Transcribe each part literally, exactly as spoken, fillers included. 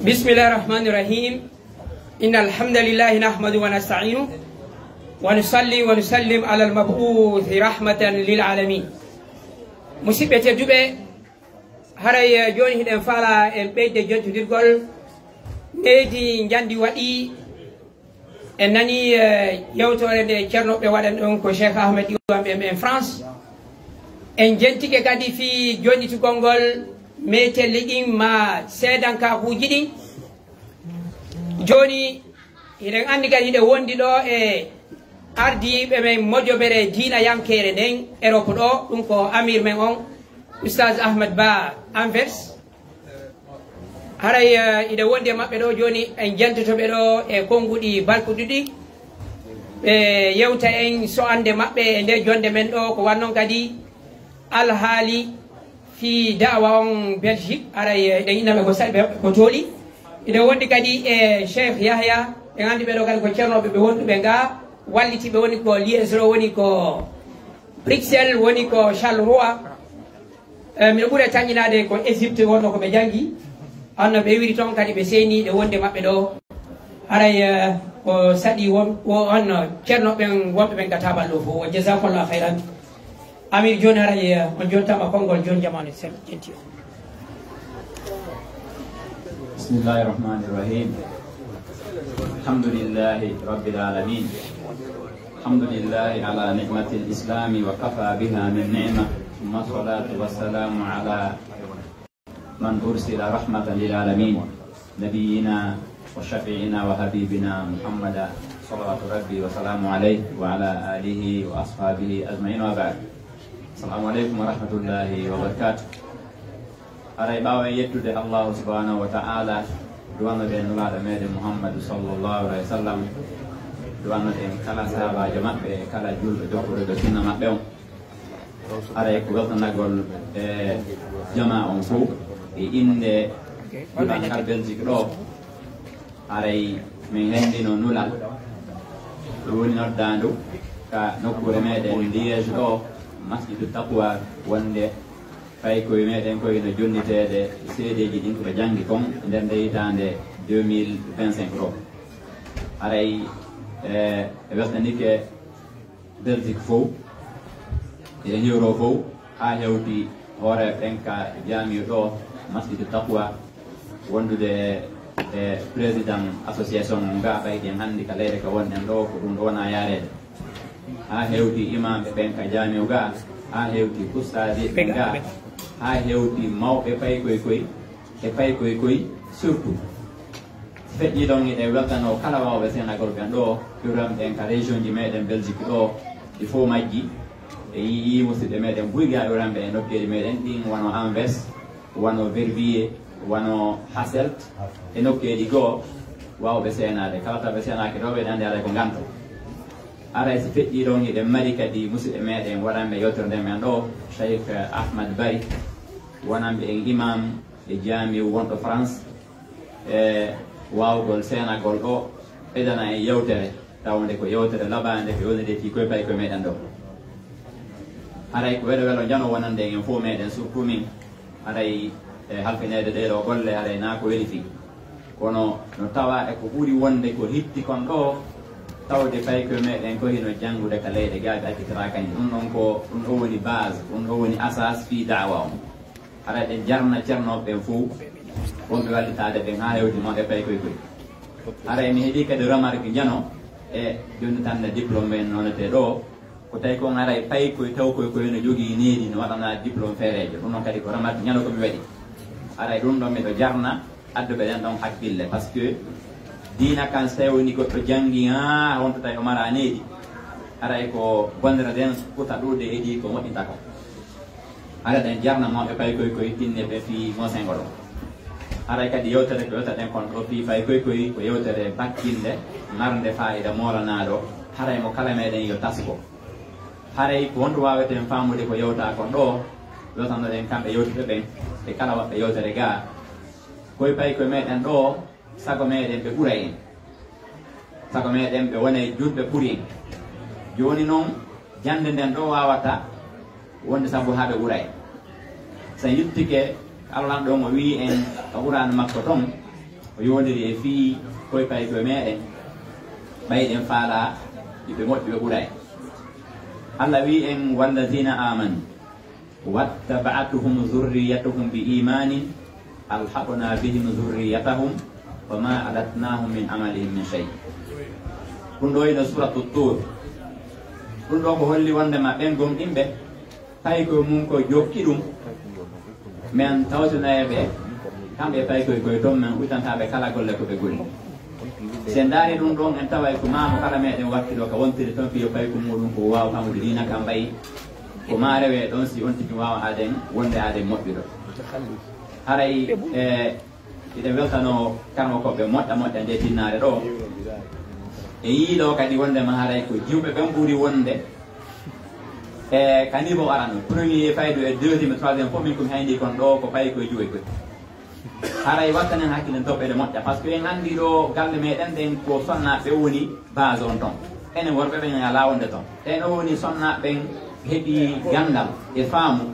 بسم الله الرحمن الرحيم. إن الحمد لله نحمده ونستعينه ونصلي ونسلم على المبعوث رحمة للعالمين. Musidɓe tedduɓe, haray, eh, jooni hiɗen faala en ɓeyde jontidirgol nehdi njandi waɗi. En nani, eh, yewtoore nde ceernooɓe waɗan ɗon ko Cheikh Ahmed Iwan ɓe en France. En jentike kadi fii joɗɗitugol ngol meetelli ɗin ma seedankaakuuji ɗin. Jooni, hiɗen anndi kadi hiɗen wondi ɗo e ardiiɓe men mojobere diina yankeere nden Europe ɗo, ɗum ko amir men on, Oustaz Ahmed Ba Anvers. Haray, eh, hiɗen wondi e maɓɓe ɗo jooni, en jantoto ɓe ɗo e konnguɗi balkuɗi ɗi. Ɓe yewta en so'ande maɓɓe e nder jonde men ɗo, ko wannon kadi alhaali fii da'wa on Belgique. Haray, eh, hiɗen innana ko saɗi ɓe ko tooli. Hiɗen wondi kadi e Cheikh Yahya, en anndi ɓe ɗo kadi ko ceernooɓe ɓe wonduɓe nga, walliti ɓe woni ko Liège ɗo, woni ko Bruxelles, woni ko Charleroi. Eh, miɗo ɓuri tanƴinaade ko Égypte wonno ko ɓe janngi. Anno ɓe iwiri toon kadi ɓe seeni ɗe wonde maɓɓe ɗo. Haray, eh, ko saɗi won, wo-, on ceerno ɓen wonɓe ɓen ka taabal ɗo fof. Wa jazakallahu khairan. Amir, jooni haray, eh, on jontama konngol jooni jamaanu sen jenti o. بسم الله الرحمن الرحيم. الحمد لله رب العالمين. الحمد لله على نعمة الإسلام وكفى بها من نعمة، ثم الصلاة والسلام على من أرسل رحمة للعالمين، نبينا وشفيعنا وحبيبنا محمد، صلوات ربي وسلامه عليه وعلى آله وأصحابه أجمعين، وبعد. السلام عليكم ورحمة الله وبركاته. Haray ɓaawo en yettude Allahu subhanahu wa ta'ala, duwanoɗen Nulaaɗo meɗen Muhammadu sallallahu alaihi wa sallam, duwanoɗen kala sahabaajo maɓɓe, kala julɗo jokkuɗo ɓe sunna maɓɓe on. Haray ko weltanagol e jamaa on fof e innde duɗal ngal Belgique ɗo. Haray min henndino nulal ɗo woni noddaandu ka nokkuure meɗen Liège ɗo, Masjidu Taqwa, wonde paykoye meɗen koye no jonniteede seedeeji ɗin ko ɓe janngi kon e nder nde hitaande deux mille vingt-cinq ɗo. Haray, eh, ɓe weltanike Belgique fof, e Euro fof, haa hewti hooreeɓe ɓen ka jaamiu ɗo, Masjidu Taqwa, wondude e président association on ga, ɓayɗen hannde ka leyɗe ka wonɗen ɗo, ko ɗum ɗo wona yaareede. Haa hewti imamɓe ɓen ka jaamiu ga, haa hewti ustaadeeɓe ɓen ga, haa hewti mawɓe paykoy koy, e paykoy koy surtout. Feƴƴi ɗon, hiɗen weltanoo kala waawɓe seenagol ɓen ɗo, iwranɓe en ka région ji meɗen Belgique ɗo, ɗi fof majji. E yii musidɓe meɗen Buyga iwranɓe e nokkeeli meɗen ɗin, wano Anvers, wano Verviers, wano Hasselt, e nokkeeli goo waawɓe seenaade. Kala taw ɓe seenaaki ɗo, ɓe nandi alay ko nganto. Aray si feƴƴi ɗon, hiɗen mari kadi musidɓe meɗen waɗanɓe yewtere nden men ɗo, Cheikh Ahmad Bari, wonanɓe en imam e jaamiu wonɗo France, e waawgol seenagol ɗo, ɓeydana en yewtere, tawnde ko yewtere laɓaande, ko yewtere fii koye paykoye meɗen ɗo. Haray ko welo welo njano wonande en fof meɗen, surtout min. Haray e halfineede ɗee ɗoo golle, haray naa ko weli fii. Kono no tawa e ko ɓuri wonde ko hitti kon ɗo, tawde paykoye meɗen ko hino janngude ka leyɗe gaa ɓe accitiraaka ni. Ɗum ɗon ko, ɗum ɗo woni base, ɗum ɗo woni asas fii da'wa on. Haray ɗen jarna ceernooɓe ɓen fof, wonɓe wallitaade ɓen haa hewti mawɓe paykoy koy. Haray mi heɓii kadi remarque njano e jonnitande diplôme en nonetee ɗo, ko tawi kon haray paykoy taw koy ko hino jogii needi no waɗana diplôme feereejo. Ɗum ɗon kadi ko remarque njano ko mi waɗi. Haray ɗum ɗon miɗo jarna adduɓe ɗen ɗon hakkille, parce que diina kan so tawi woni goɗɗo janngi haa wonta tawi o mara needi, haray ko bonere nden ɓurta ɗuuɗude e ɗi ko moƴƴinta kon. Haray ɗen jarna mawɓe paykoy koy tinneɓe fii mosego ɗo. Haray kadi yewtere ko yewtaɗen kon ɗo fii paykoy koy ko yewtere bakkinde, marnde faayida moolanaaɗo, haray mo kala meɗen yo tasko. Haray ko honɗum waaweten faamude ko yewtaa kon ɗo, weltanoɗen kamɓe yewtuɓe ɓen e kala waɗɓe yewtere gaa. Koy paykoy meɗen ɗo, sago meɗen ɓe ɓura en. Sago meɗen ɓe wona e julɓe ɓuri en. Jooni non, jannde nden ɗo waawata wonde sabu haa ɓe ɓura en. So en yettike, Alla ɗon o wi'i en ka Qur'aana makko ton, Ko yowondiri e fii koye paykoye meɗen, ɓay ɗen faala ɓiɓɓe moƴƴuɓe ɓuray. Allah wi en, "Wallazina amanu wattaba'atuhum zurriyatuhum bi imanin alhaqna bihim zurriyatahum wa ma alatnahum min amalihim min shay." Ɗum ɗo ina suratu Tur. Ɗum ɗo ko holli wondema ɓen gomɗinɓe, paykoye mum ko jokki ɗum, men tawtinoye ɓe, kamɓe paykoye koye toon, men uddanta ɓe kala golle ko ɓe golli. Si en ndaari ɗum ɗon, en taway ko maamu kala meɗen wakkilo ka wontiri toon, fiyo payko muɗum ko waawa famude diina ka mbayi, ko ma rewe ɗon si on tigi waawa aden wonde aden moƴƴuɗo. Haray, e, Hiɗen weltanoo karmokooɓe moƴƴa moƴƴa nde tinnaare ɗo. E yii ɗo kadi wondema haray ko jiwɓe ɓen ɓuri wonde e ka niveau arano. Premier faydu e deuxième, troisième fof min komi hayndi kon ɗo ko fayi koye juuɗe goɗɗi. Haray wattanen hakkilen toɓɓeɗe moƴƴa, par ce que en anndi ɗo galle meɗen ɗen ko sonnaaɓe woni base on ton. Enen worɓe ɓen alaa wonde ton. Te no woni sonnaaɓe ɓen heɓi ganndal e faamu,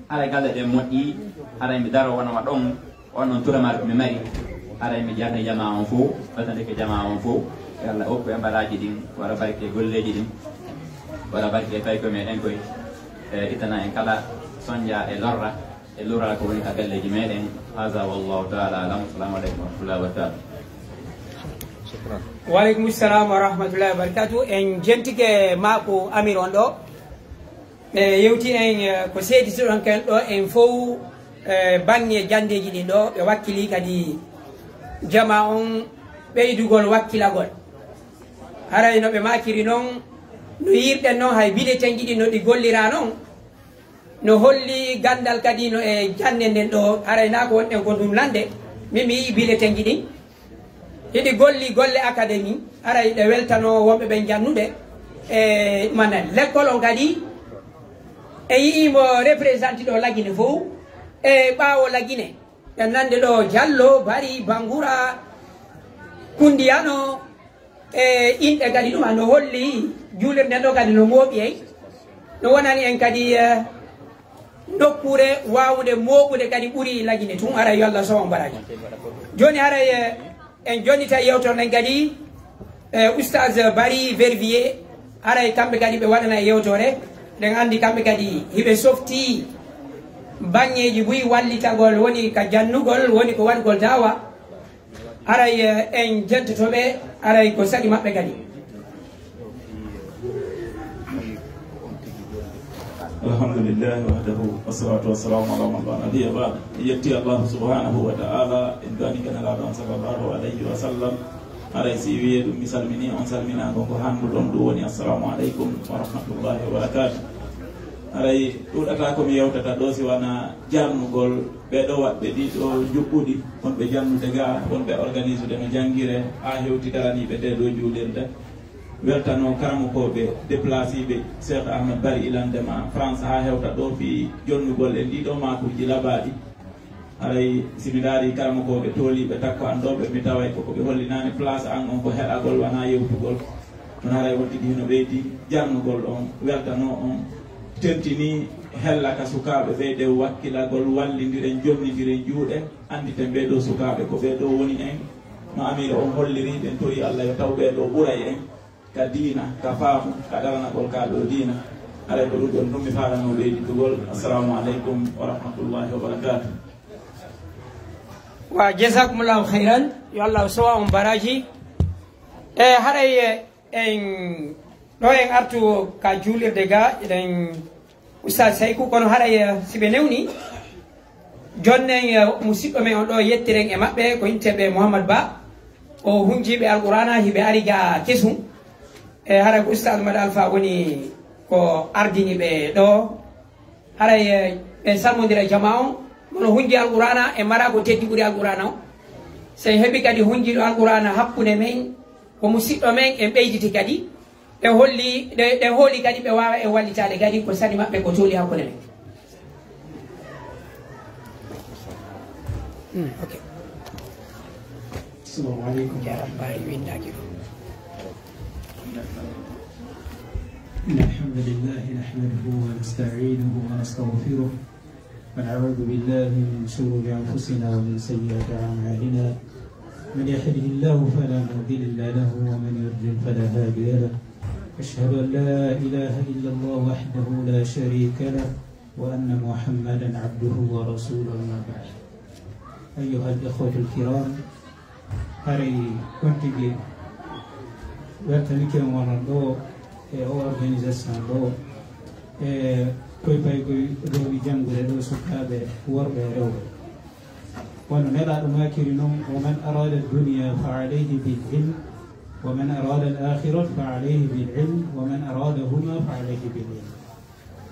haray galle ɗen moƴƴi, haray mi daro wonoma ɗon. On noon turamar ko mi mari, haray mi jarni jamaa on fof, ɓatande ko jamaa on fof. Yo Allah okku e mbaraaji ɗin, waɗa barke e golleeji ɗin, waɗa barke e payko meɗen koy, e ittana en kala sonja e lorra, e lorra ko woni ka galleeji meɗen. Haza wallahu ta'ala alam. Assalamu aleykum wa rahmatullahi wa barakatuh. Wa aleykum salam wa rahmatullahi wa barakatuh. En jentike maako Amir on ɗo. Ɓe yewti en, eh, ko seeditoɗon ken ɗo en fow, eh, banŋe janndeeji ɗin ɗo, ɓe wakkili kadi jama on ɓeydugol wakkilagol. Haray no ɓe maakiri non, no yiirɗen non hay biletenji ɗin no ɗi gollira non, no holli ganndal kadi no e jannde nden ɗo, haray naa ko wonɗen ko ɗum lande, min mi yii biletenji ɗin. Hiɗi golli golle akademi, haray ɗe weltanoo wonɓe ɓen jannude e mana lekkol on kadi. En yi'iimo représenté ɗo Lagine fow e ɓaawo Lagine. Ɓen nande ɗo Jallo, Bari, Bangura, Kundiyano e inɗe kadi ɗum no holli juulirde nden ɗo kadi no mooɓi en. No wonani en kadi eh, nokkuure waawude mooɓude kadi ɓuri Lagine tun, haray yo Allah sowan baraaji. Jooni haray eh, en jonnita yewtere nden kadi eh, Oustaz Bari Vervier, haray kamɓe kadi ɓe waɗana e yewtere nden, anndi kamɓe kadi hiɓe softi baŋŋeeji buy wallitagol, woni ka jannugol, woni ko waɗugol daawa. Haray eh, en jettoto ɓe, haray ko saɗi maɓɓe kadi. Alhamdulillahi wahdahu, wassalatu wassalamu ala man la nabiyya ba'da. En yetti Allahu subhanahu wa ta'ala, en du'ani ka Nelaaɗo on sallallahu alayhi wa sallam. Haray si wiye ɗum mi salmini on salminaango ko hannduɗon, ɗum woni assalamu aleykum wa rahmatullahi wa barakatuh. Haray ɗuuɗata ko mi yewtata ɗo si wona jarnugol ɓee ɗo waɗɓe ɗii ɗo njuɓɓudi, wonɓe jannude ga, wonɓe organisude no janngire haa hewti daraniiɓe ndee ɗo juulirde. Weltanoo karamokooɓe deplasiiɓe Cheikh Ahmed Bari ilande ma France haa hewta ɗo fii jonnugol e ndii ɗo maakuuji labaaɗi. Haray si mi ndaarii karamokooɓe tooliiɓe takko an ɗo ɓe, mi taway ko ko ɓe hollinaani place an on ko heɗagol wanaa yewtugol. Kono haray on tigi hino ɓeydi jarnugol on, weltanoo on, tentinii hella ka sukaaɓe ɓeyde wakkilagol, wallindiren, jonnindiren juuɗe, annditen ɓee ɗoo sukaaɓe ko ɓee ɗoo woni en. No Amiira on holliri, ɓen torii Allah yo taw ɓee ɗoo ɓuray en ka diina, ka faamu, ka daranagol kaa ɗoo diina. Haray ko ɗum ɗon ɗum mi faalanoo ɓeyditugol. Assalaamu aleykum wa rahmatullahi wa barakaatuh. Wa jazakumullahu khairan. Yo Allah sowa on baraaji. E haray en ɗo en artu ka juulirde ga, eɗen Oustaz Sayku, kono haray eh, si ɓe newni, jonnen eh, musiɗɗo men on ɗo yettiren e maɓɓe, ko inteɓe Mouhammad Ba, o hunjiiɓe Alqur'aana, hiɓe ari ga kesum. E haray ko Oustaz Mad Alpha woni ko ardini ɓe ɗo. Haray eh, ɓe salmondira jama on, mono hunji Alqur'aana e mara ko teddi ɓuri Alqur'aana o. Sen heɓi kadi hunjiiɗo Alqur'aana hakkunde men, ko musiɗɗo men, en ɓeyditi kadi. Ɓe holli, ɓe, ɓe hooli kadi ɓe waawa e wallitaade kadi ko sani maɓɓe ko tooli hakkunde men. Hmm, ok. Assalamu aleykum. Jaram mbaari winndaaki ɗo. إن الحمد لله نحمده ونستعينه ونستغفره ونعوذ بالله من شرور أنفسنا ومن سيئات أعمالنا. من يهده الله فلا مضل له، ومن يضلل فلا هادي له. أشهد أن لا إله إلا الله وحده لا شريك له، وأن محمدا عبده ورسوله، أما بعد. أيها الإخوة الكرام، haray on tigi weltanike on wonon ɗo e o organisation ɗo, e koy paykoy rewɓe janngude ɗo, sukaaɓe worɓe e rewɓe. Wano Nelaaɗo maakiri non: "ومن أراد الدنيا فعليه بالعلم، ومن أراد الآخرة فعليه بالعلم، ومن أرادهما فعليه بالعلم."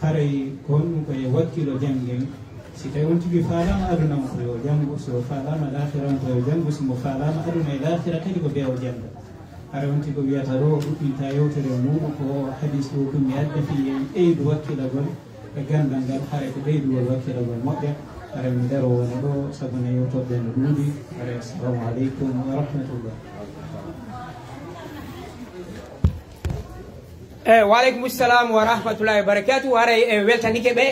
Haray ko honɗum? Ko e wakkilo janngen. Si tawi on tigi faalaama aduna on, ko yo janngu. Si o faalaama laakhira on, ko yo janngu. Si mo faalaama aduna e laakhira kadi, ko bee o jannga. Haray on tigi o wiyata ɗo, o ɗuɗɗinta yewtere muuɗum, ko hadis ɗo ɗum mi addi fii en ɓeydu wakkilagol e ganndal ngal, haray ko ɓeydugol wakkilagol moƴƴa. Haray mi daroo wona ɗo, sabu ne yewtooɓe no ɗuuɗi. Haray, assalamu aleykum wa rahmatullah. E, wa aleykum salam wa rahmatullahi wa barakatuh. Haray e weltanike ɓe.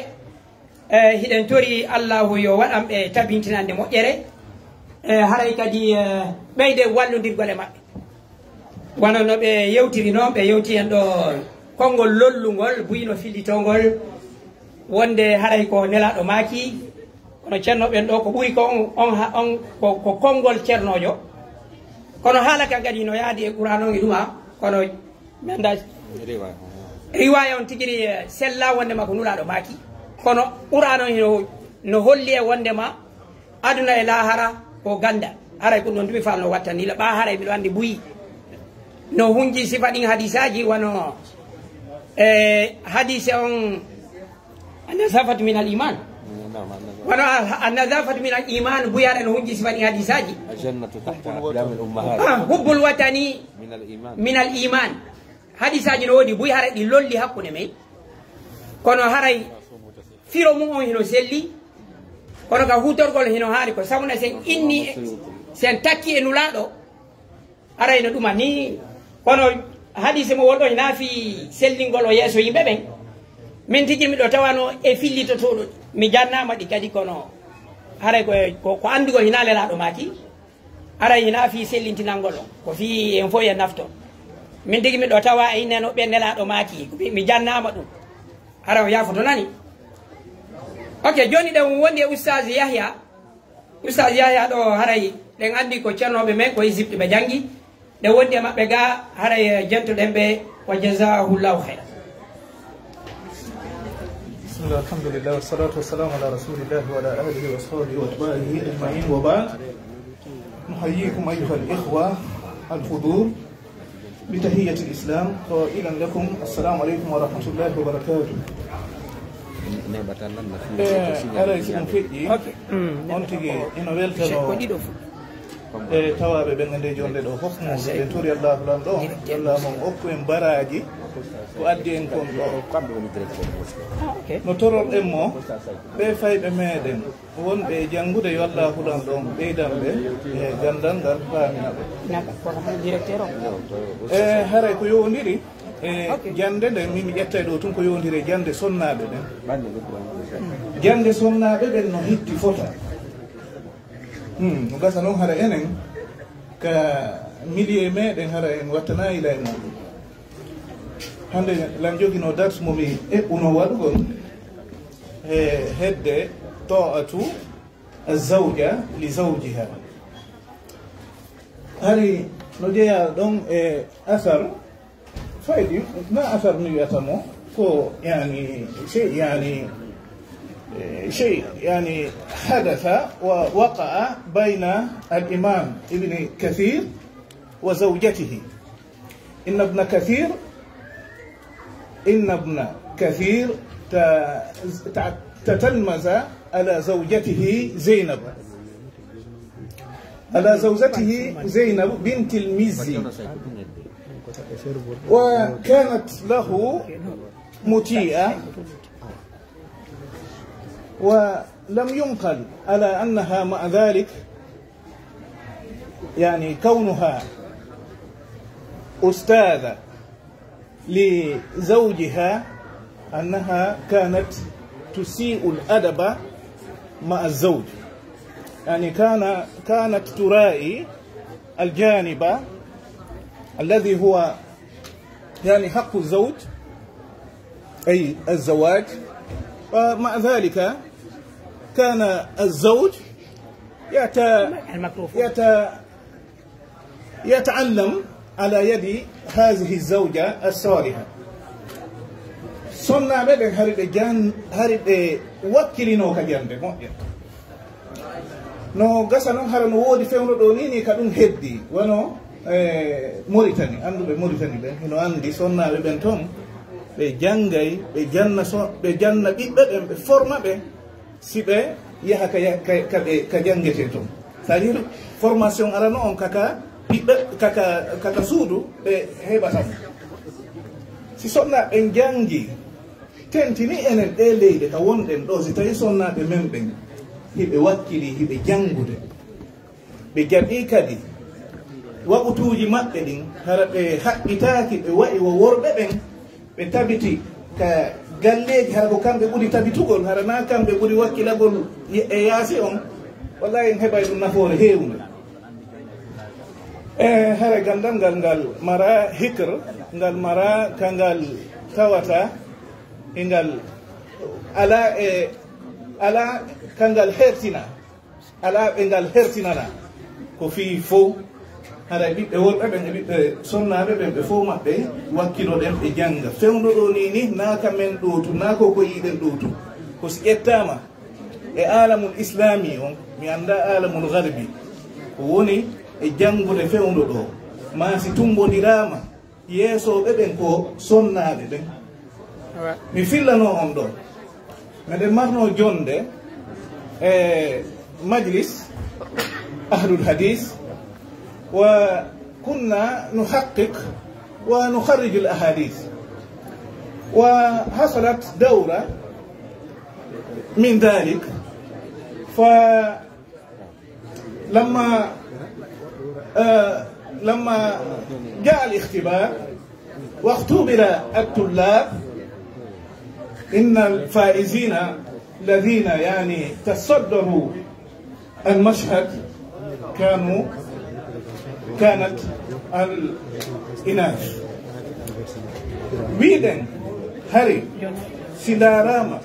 E, hiɗen tori Allahu yo waɗan ɓe tabintinande moƴƴere. E, haray kadi, e, ɓeyde wallondirgol e maɓɓe. Wano no ɓe yewtiri noon, ɓe yewti en ɗo konngol lollungol, buy no fillitoo ngol, wonde haray ko Nelaaɗo maaki, kono Ceerno ɓen ɗo ko ɓuri ko on, on ha-, on ko, ko konngol ceernoojo. Kono haala kan kadi no yaadi e Qur'aan on e ɗuma, kono mi anndaa riwaaya on tigi ri, eh, sella wonde ma ko Nulaaɗo maaki. Kono Qur'aan on hino, no holli e wonde ma aduna e laahara ko ganndal. Haray ko ɗum ɗon tumi faal no wattani la ɓaa, haray miɗo anndi buy no hunji sifa ɗin hadisaaji, wano, eh, hadise on, "An-nazafatu min al-iman." Wano a-, "An-nazafatu min al-iman", buy haray no hunji sifa ɗin hadisaaji. "Al-jannatu tahta aqdamil ummahat." Ah, "hubbul watani min al-iman." Min al-iman. Hadisaaji no woodi buy haray ɗi lolli hakkunde men. Kono haray firo mum on hino selli, kono ka huutorgol hino haani ko sabu na sen inni, sen takki e Nulaaɗo, haray no ɗuma ni. Kono hadise mo wonɗo hina fii sellingol o yeeso yimɓe ɓen. Min tigi miɗo tawano e fillitotooɗo, mi jannaama ɗi kadi, kono haray ko, ko, ko anndugol hina Nelaaɗo maaki. Haray hina fii sellintinangol on, ko fii en fof e nafto. Min tigi miɗo tawa e inne no ɓe Nelaaɗo maaki, mi, mi jannaama ɗum. Haray o yaafoto nani. Ok, jooni ɗen wondi e Ustaz Yahya. Ustaz Yahya ɗo haray ɗen anndi ko ceernooɓe men, ko Égypte ɓe janngi. Ɗe wondi e maɓɓe ga, haray jentoɗen ɓe, wa jazahullahu khayran. بسم الله، الحمد لله، والصلاة والسلام على رسول الله وعلى آله وأصحابه وأتباعه أجمعين، وبعد. نحييكم أيها الإخوة الحضور بتحية الإسلام، قائلا لكم: السلام عليكم ورحمة الله وبركاته. Eh, haray si ɗum feƴƴi, on tigi ina weltanoo e tawaaɓe ɓen e nde jonde ɗo fof, mo ɓe tori Allahu Lanɗo, yo Allahu mo okku en baraaji ko addi en kon ɗo. No tororɗen mo, ɓe fayɓe meɗen wonɓe e janngude, yo Allahu Lanɗo ɓeydan ɓe e ganndal ngal, faamina ɓe. E haray ko yowondiri e jannde nde min mi ƴetta ɗo tun, ko yowondiri e jannde sonnaaɓe ɓen. Jannde sonnaaɓe ɓen no hitti fota. Hmm, no gasa noon hara enen ka milieu meɗen hara en wattana ila e muɗum. Hannde lan jogino dars mo mi eɓɓuno waɗugol e hedde ta'atu az-zawja li zawjiha. Hari no jeyaa ɗon e asar, faydi na asar no wiyata mo ko yani sey yani, eh, sey yani hadatha wa waqa'a bayna al-imam ibn Kathir wa zawjatihi. Inna ibn Kathir, inna ibn Kathir ta-, ta-, tatalmaza ala zawjatihi Zainab. على زوجته زينب بنت المزي، وكانت له مطيعة، ولم ينقل على أنها مع ذلك، يعني، كونها أستاذة لزوجها أنها كانت تسيء الأدب مع الزوج. يعني كان، كانت ترائي الجانب الذي هو، يعني، حق الزوج، أي الزواج، ومع ذلك كان الزوج يت... يت... يتعلم على يد هذه الزوجة الصالحة. Sonnaaɓe ɓen hari ɓe jan-, hari ɓe wakkilinoo ka jannde moƴƴa. No gasa non hara no woodi fewndo ɗo ni, ni ka ɗum heddi, wano, eh, Moritani, annduɓe Moritani ɓen, hino anndi sonnaaɓe ɓen ton, ɓe janngay, ɓe janna so-, ɓe janna ɓiɓɓe ɓen, ɓe forma ɓe, si ɓe yaha ka ya-, ka, ka ɓe, ka janngetee ton. C'est-à-dire, formation arano on kaka ɓiɓɓe, kaka, kaka suudu ɓe heɓata mo. Si sonnaaɓe ɓen janngi, tentini enen ɗee leyɗe ka wonɗen ɗoo, si tawi sonnaaɓe men ɓen hiɓe wakkili, hiɓe janngude, ɓe jaɓii kadi waɓutuuji maɓɓe ɗin, hara ɓe haɓɓitaaki, ɓe wa'i wo worɓe ɓen, ɓe tabiti ka galleeji, hara ko kamɓe ɓuri tabitugol, hara naa kamɓe ɓuri wakkilagol ye-, e yaasi on, wallahi en heɓay ɗum nafoore heewunde. E hara ganndal ngal, ngal mara hikr, ngal mara ka ngal tawata e ngal alaa e, alaa ka ngal hertina, alaa ɓe ngal hertinana. Ko fii fow, haray ɓiɓɓe worɓe ɓen e ɓiɓɓe sonnaaɓe ɓen, ɓe fow maɓɓe wakkiloɗen, ɓe jannga. Fewndo ɗoo nii ni, naa ka men ɗoo tun, naa ko ko yiɗen ɗoo tun. Ko si ƴettaama e aalamul islaami on, mi anndaa aalamul garbi, ko woni e janngude fewndo ɗoo, maa si tummbondiraama, yeesooɓe ɓen ko sonnaaɓe ɓen. Mi fillanoo on ɗoo. Meɗen marnoo jonnde e majlis ahlul hadis, wa kunna nuhaqqiq wa nukharrijul ahadis. Wa hasalat dawra min dhalik. Fa لما، آه، لما جاء الاختبار واختبر الطلاب، إن الفائزين الذين، يعني، تصدروا المشهد كانوا، كانت الإناث. Wiɗen, hari si ndaaraama,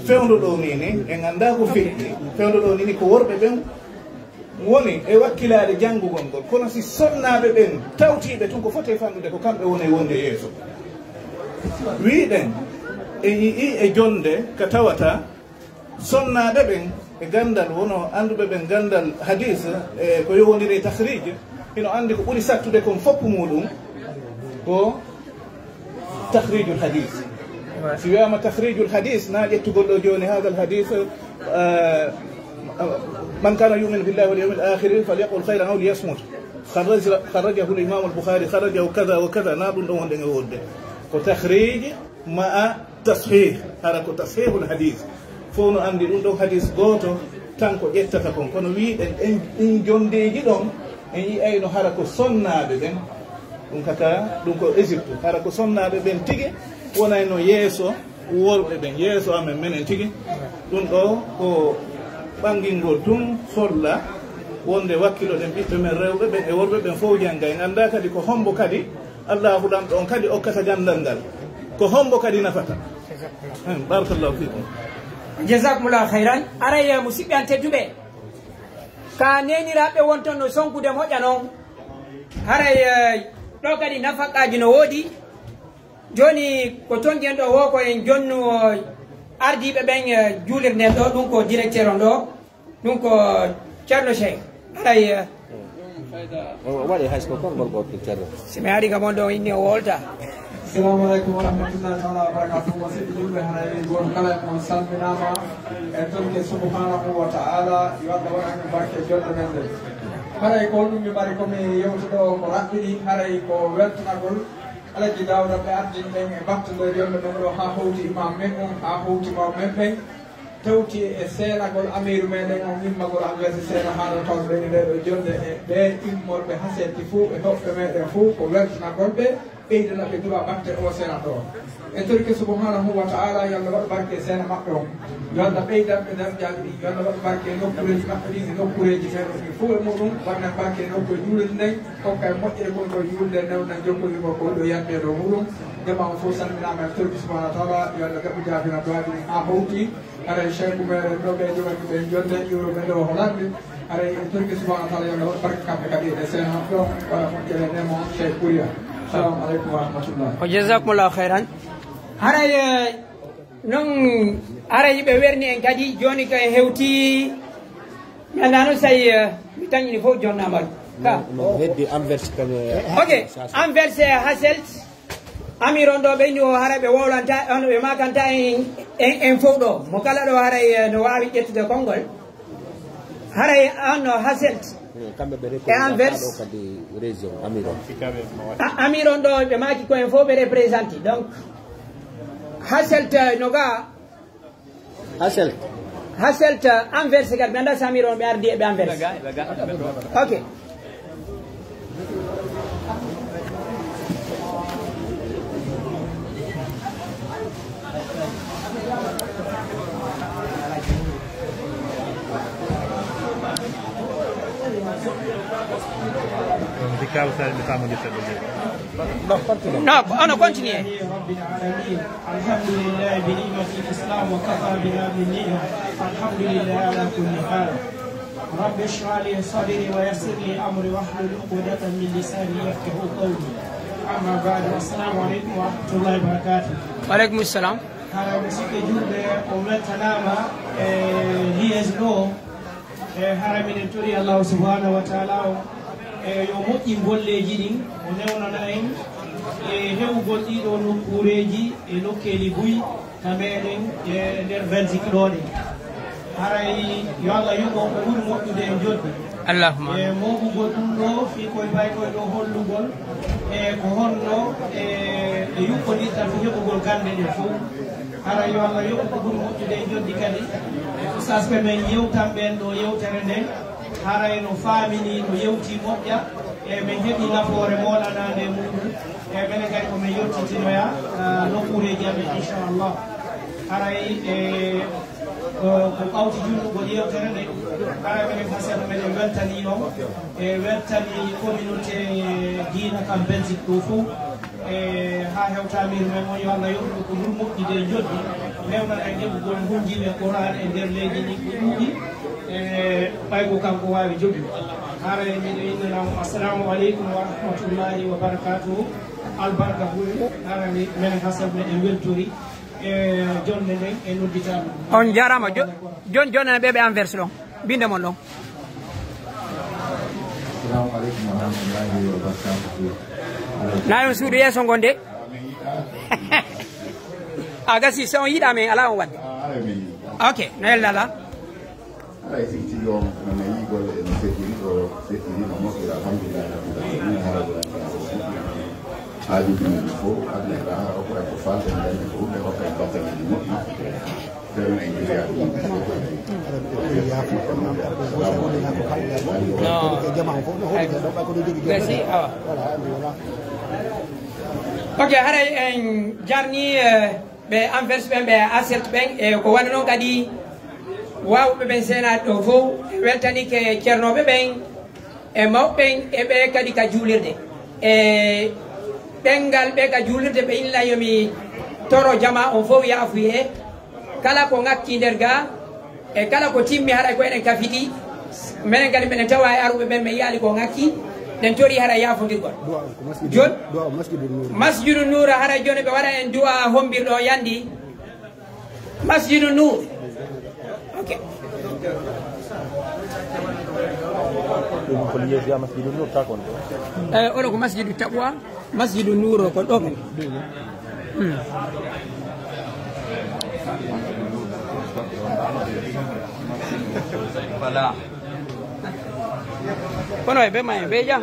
fewndo ɗoo nii ni, en anndaa ko feƴƴi. Fewndo ɗoo nii ni ko worɓe ɓen woni e wakkilaade janngugol ngol. Kono si sonnaaɓe ɓen tawtiiɓe tun, ko foti e fannude ko kamɓe woni e wonde yeeso. Wiɗen, en yi'ii e jonnde ka tawata sonnaaɓe ɓen e ganndal, wono annduɓe ɓen ganndal hadis, e ko yowondiri e tahrij, hino anndi ko ɓuri sattude kon fof muuɗum ko تخريج الحديث. Si wiyaama تخريج الحديث, na ƴettugol ɗoo jooni هذا الحديث، آه، من كان يؤمن بالله واليوم الآخر فليقل خيرا أو ليصمت. خرج، خرجه الإمام البخاري، خرجه كذا وكذا، na ɗum ɗoo wonɗen e wonde. Ko تخريج مع تصحيح، hara ko تصحيح الحديث. Fof no anndi ɗum ɗon hadis gooto tan ko ƴettata kon. Kono wiɗen ɗen, ɗin jonndeeji ɗon, en yi'ayno hara ko sonnaaɓe ɓen. Ɗum kaka, ɗum ko Égypte. Hara ko sonnaaɓe ɓen tigi wonayno yeeso worɓe ɓen, yeeso amen menen tigi. Ɗum ɗoo ko ɓangingol tun holla wonde wakkiloɗen ɓiɓɓe men rewɓe ɓen e worɓe ɓen fof jannga. En anndaa kadi ko hombo kadi Allaahu Lanɗo on kadi okkata ganndal ngal. Ko hombo kadi nafata? Hmm, barakallahu fikum. Jazakumullahu khairan. Aray, eh, musidɓe an tedduɓe, ka neeniraaɓe wontonno sonkude moƴƴa non, haray, eh, ɗoo kadi nafaqaaji no woodi. Jooni ko tonngii en ɗoo woo ko en jonnu, eh, ardiiɓe ɓen, eh, juulirde nden ɗoo, ɗum ko directeur on ɗoo. Ɗum ko Ceerno Cheikh. Aray, eh, o waɗi hay so ko konngol gootol, Ceerno. Si mi ari kam on ɗo inni o wolta. Assalamu aleykum wa rahmatullahi taala wa barakatuh. Musidɓe julɓe, haray gooto kala e mon salminaama. En tonke subhanahu wa taala, yo Allah waɗan en barke jonde men nde. Haray ko honɗum mi mari ko mi yewtude o ko raɓɓiɗi, haray ko weltanagol Alaji Daawda ɓe ardini ɓen e battande jonde men ɗo, haa hawti imam men on, haa hawti mawɓe men ɓen. Tawti e seenagol amiiru meɗen on immagol Anversi Seena Haala Tawɓe e nde ɗo jonde e ɓe immorɓe haa seeɗti fuu e hoɓɓe meɗen fuu ko weltanagol ɓe. Ɓeydana ɓe du'a batte o seena ɗo. En torike subhanahu wa ta'ala, yo Allah waɗu barke e seena maɓɓe on. Yo Allah ɓeydan ɓe darjaaji ɗin. Yo Allah waɗu barke e nokkuureeji maɓɓe ɗin, e nokkuureeji meɗen ɗin fof e muɗum. Waɗan barke e nokkuure juulirde nden. Hokka en moƴƴere kon koye juulde, newnan jokkondirgol ko ɗo yaltee dow muɗum. Jamaa on fof salminaama, en torike subhanahu wa ta'ala, yo Allah jaɓu jaabina du'aaji ɗin haa hawti. Haray Cheikh meɗen ɗo ɓe jogani ɓen jonde, iwro ɓe ɗo Hollande. Haray en torike subhanahu wa ta'ala, yo Allah waɗu barke kamɓe kadi e seena maɓɓe on, waɗa moƴƴere e neema on, Cheikh Kouria. Assalamu aleykum wa rahmatullah. Wa jazakumullahu khairan. Haray, eh, non, haray ɓe werni en kadi, jooni ko en hewti, mi anndaa non say, eh, mi tañini fof jonnaama. Ka. No, no heddi Anvers kam, eh, ok, Anvers e Hasselt. Amiron ɗo ɓe ni o hara ɓe wowlanta, on ɓe makanta en, en, en fof ɗo. Mo kala ɗo haray, eh, no waawi ƴettude konngol. Haray on no Hasselt. Hmm, kamɓe ɓe e Anvers. Kadi région Amiron. A-, Amiron ɗo ɓe maaki ko en fof ɓe représenté. Donc, Hasselt, eh, no ga. Hasselt. Hasselt, eh, Anvers kadi, ɓe annda Samir on, ɓe ardi e ɓe Anvers. Ok. No, ono continue. رب العالمين. الحمد لله بنعمة الإسلام وكفى بها بالنعمة. الحمد لله على كل حال. رب اشرح لي صدري ويسر لي أمري واحلل عقدة من لساني يفقهوا قولي. أما بعد، السلام عليكم ورحمة الله وبركاته. Wa aleykum salam. Hara musidɓe julɓe, on weltanaama e Liège ɗo. E hara miɗen tori Allahu subhanahu wa ta'ala o, e yo moƴƴin golleeji ɗin, o newnana en e heɓugol ɗiɗo nokkuureeji e nokkeeli buy ka meɗen e nder Belgique ɗo ɗe. Haray yo Allah yoɓ on ko ɓuri moƴƴude e joddi. Allahumma. E mooɓugol ɗum ɗo, fii koye baykoye ɗo hollugol, e ko honno e, e yuɓɓondirta fii heɓugol gannde ɗe fof. Hara yo Allah yoɓ ko ɓuri moƴƴude e joddi kadi. E ustaas ɓe men yewtan ɓen ɗo yewtere nden. Haray no faamini, no yewti moƴƴa. E men heɓi nafoore moɗanaande e muɗum. E menen kadi ko men yewtitinoya, ah, nokkuureeji amen, inchallah. Haray, e, ko, ko ɓawti junnugol yewtere nde, haray menen Hasselt meɗen weltanii on. E weltani communauté diina kam Belgique ɗo fof. E haa hewta miir men on, yo Allah yoɓ ɗum ko ɓuri moƴƴude e joddi, newnana en heɓugol hunjiiɓe Qur'an e nder leydi ndi ko ɗuuɗi, e ɓay ko kanko waawi jogi. Haray miɗo innana mo, assalamu aleykum wa rahmatullahi wa barakatuhu. Albarka ɓuri, haray menen Hasselt meɗen weltori e jonde nden e noddital. On jaaraama. Jo-, jon-, jonnana ɓe ɓe Anvers ɗon. Binde mon ɗon. Assalamu aleykum wa rahmatullahi wa barakatuhu. Nayon suudu yeeso ngon de. A gasi, so on yiɗa men, ala on wadde. Ok, no yalla ala. Haray tigi tigi on, no nayi golle e no seddiri, ɗo seddiri, no moƴƴiri, alhamdulillahi rabbil alamin. Hara golle haaju ɗum fof, aduna e lahara, o ko ko falten, dañi ko ɗum, e hokka en battane moƴƴi. No. Merci. Awa. Ok, haray en jarni, eh, ɓe Anvers ɓen, ɓe Hasselt ɓen, e ko wano non kadi waawuɓe ɓen seenaaɗe ɗo fof. En weltanike ceernooɓe ɓen, e mawɓe ɓen, e ɓe kadi ka juulirde. E ɗenngal ɓe ka juulirde, ɓe inna yo mi toro jamaa on fof yaafuye. Kala ko ŋakki nder ga, e kala ko timmi, haray ko enen kafiti. Menen kadi meɗen tawa e aruɓe ɓen, men yiyaali ko ŋakki, ɗen tori haray yaafondirgol. Du'a on ko masjidul, jon-, du'a on masjidul Nur. Masjidul Nur, haray joni ɓe waɗa en du'a hombirɗo o yandi. Masjidul Nur. Ok. Ɗum ko Liège Masjidul Nur, ta kon ɗo. Eh, oɗo ko Masjidu Taqwa. Masjidu Nuuro ko ɗo kadi. Hmm. Voilà. Kono e ɓe ma e ɓe jam.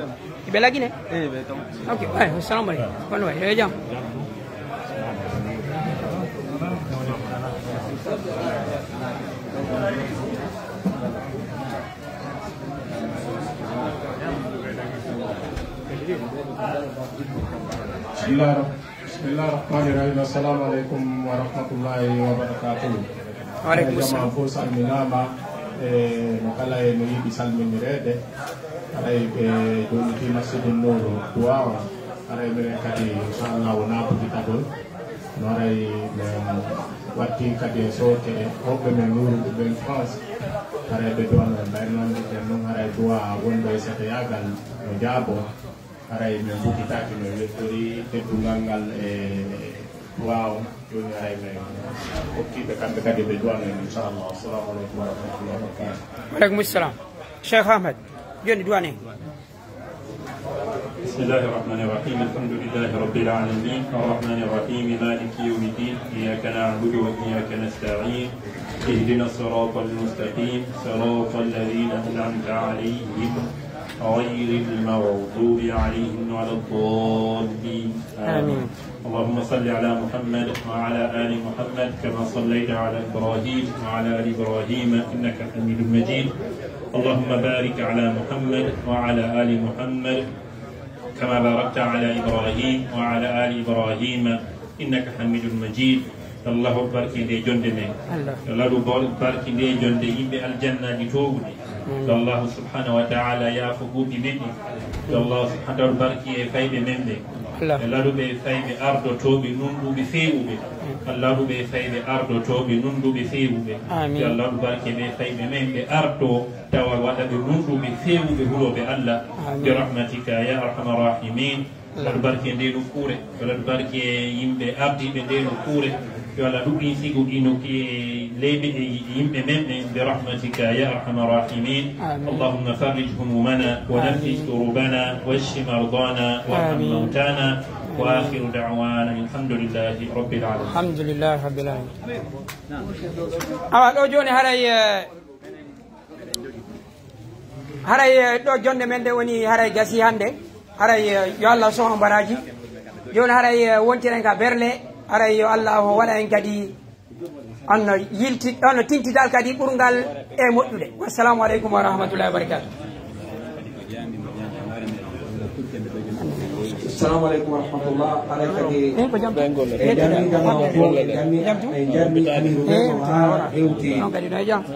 Ɓe lagine? Eh, ɓe ton. Ok, ay, assalamu aleykum. Kono e ɓe jam. Bismillah, bismillah rahmani rahim. Assalamu aleykum wa rahmatullahi wa barakatuhu. Wa aleykum salam. Jama fof salminaama, e mo kala e no yiɗi salminireede. Haray ɓe jonniti Masjidun Nuuru duwaa on. Haray minen kadi, inchallah, wonaa bugitagol. No haray min watti kadi e sooke woɓɓe men Nuuru ɓen France. Haray ɓe duwano en, ɓay noon mbiɗen noon, haray duwaa wonɗo e seteyaagal no jaaboo. Haray min buggitaaki, min wettori teddungal ngal e duwaa on. Jooni haray min hokkii ɓe kamɓe kadi ɓe duwano en, inchallah. Assalamu aleykum wa rahmatullahi wa barakatuh. Wa aleykum salam. Cheikh Ahmed, jooni duwane en. بسم الله الرحمن الرحيم. الحمد لله رب العالمين. الرحمن الرحيم. مالك يوم الدين. إياك نعبد وإياك نستعين. اهدنا الصراط المستقيم. صراط الذين أنعمت عليهم. غير المغضوب عليهم ولا الضالين. آمين. آمين. اللهم صل على محمد وعلى آل محمد كما صليت على إبراهيم وعلى آل إبراهيم إنك حميد مجيد. اللهم بارك على محمد وعلى آل محمد كما باركت على إبراهيم وعلى آل إبراهيم إنك حميد مجيد. Yo Allah barke nde jonde men. Allah. Yo Allah du bor-, barke nde jonde yimɓe aljannaaji toowuɗi. Amin. Yo Allah subhanahu wa ta'ala yaafo buubi men ɗi. Yo Allah subhanahu wa ta'ala barke e fayɓe men ɓe. Allah. Yo Allah du ɓe fayɓe ardotooɓe nunɗuɓe feewuɓe. Amin. Allah du ɓe fayɓe ardotooɓe nunɗuɓe feewuɓe. Amin. Yo Allah du barke ɓe fayɓe men ɓe ardo tawa waɗa ɓe nunɗuɓe feewuɓe hulooɓe Allah. Amin. Bi rahmatika ya arhamar rahimin. Yo Allah barke nde nokkuure, yo Allah barke yimɓe ardiiɓe nde nokkuure, yo Allah ɗuɗɗin sigo ɗi nokki e leyɗe e yimɓe men ɓen, bi rahmatika ya arhamar rahimin. Amin. اللهم فرج همومنا ونفس كربنا واشف مرضانا وارحم موتانا وآخر دعوانا الحمد لله رب العالمين. Alhamdulillahi rabbil alamin. Awa ɗo jooni haray, eh, Haray, eh, ɗo jonde men nde woni, haray gasi hannde. Haray, eh, yo Allah sohno mbaraaji. Jooni haray, eh, wontiren ka berle. Haray yo Allah o waɗa en kadi on no yilti-, on no tintital kadi ɓurngal e moƴƴude. Wassalamu aleykum wa rahmatullahi wa barakatuh. Assalamu aleykum wa rahmatullah. Haray kadi en ko jam. En jarni jam on fof, en jarni, en jarni amiru men o haa hewti. On kadi no e jam.